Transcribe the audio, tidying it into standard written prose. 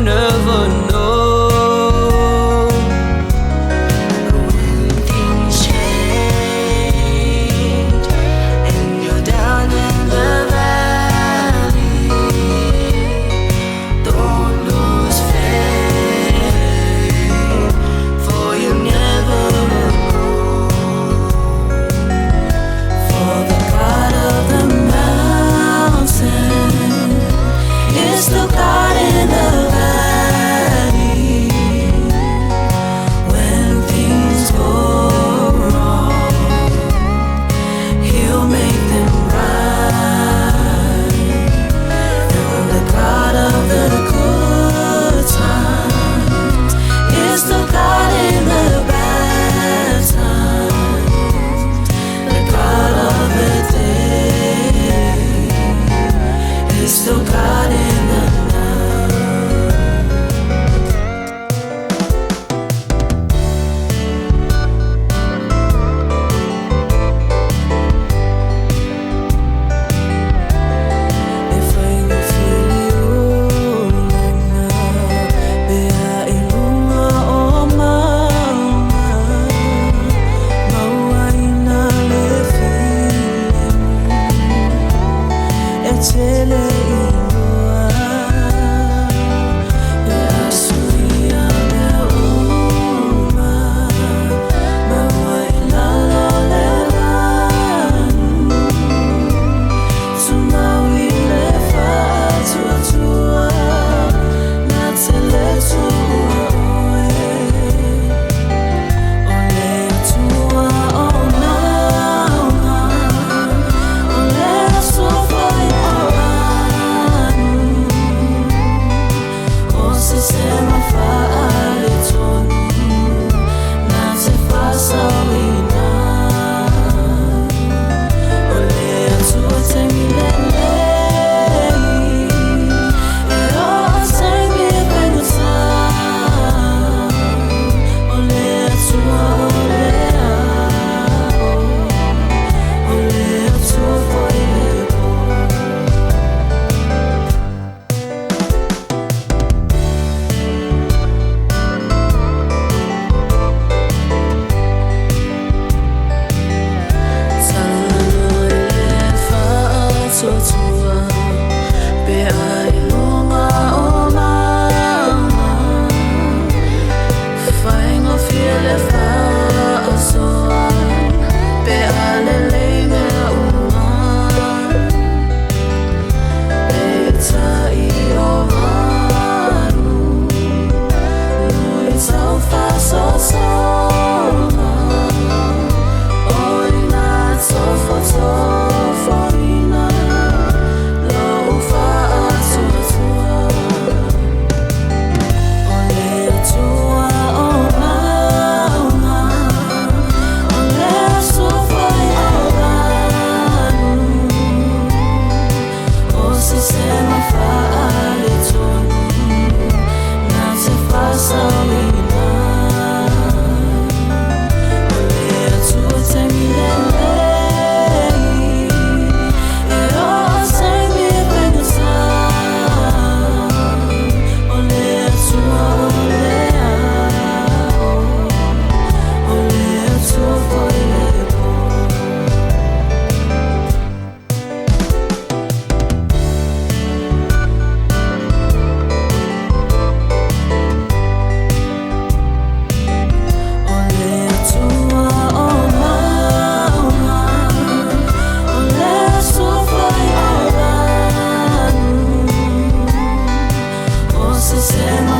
you never know. When things change and you're down in the valley, don't lose faith, for you're never alone. For the God of the mountain is the God in the valley. When things go wrong, He'll make them right. And the God of the good times is the God in the bad times. The God of the day is the God in the night. E faigofie le olaga pe a i luga o mauga, mauaina le filemu e tele iloa. Pe a suia mea uma, maua i lalo le lanu, tumau i le faatuatua na te le tuua oe. O le Atua o mauga, o le aso fai o manu, o se sema faaletonu na te faasaoina. O le Atua taimi lelei, e oo taimi faigata. O le Atua o le ao, o le Atua foi le po. Talanoa i le faatuatua pe a i luga o mauga, faigofie le faasoa pe a lelei mea uma. Peitai o manu luitau faasoasoga, o ina tofotofoina lou faatuatua. O le Atua o mauga, o le aso fai o manu, o se sema faaletonu na te faasaoina. O le Atua taimi lelei, e oo taimi faigata. O le Atua o le ao, o le Atua foi le po. O le Atua o mauga, o le aso fai o manu, o se sema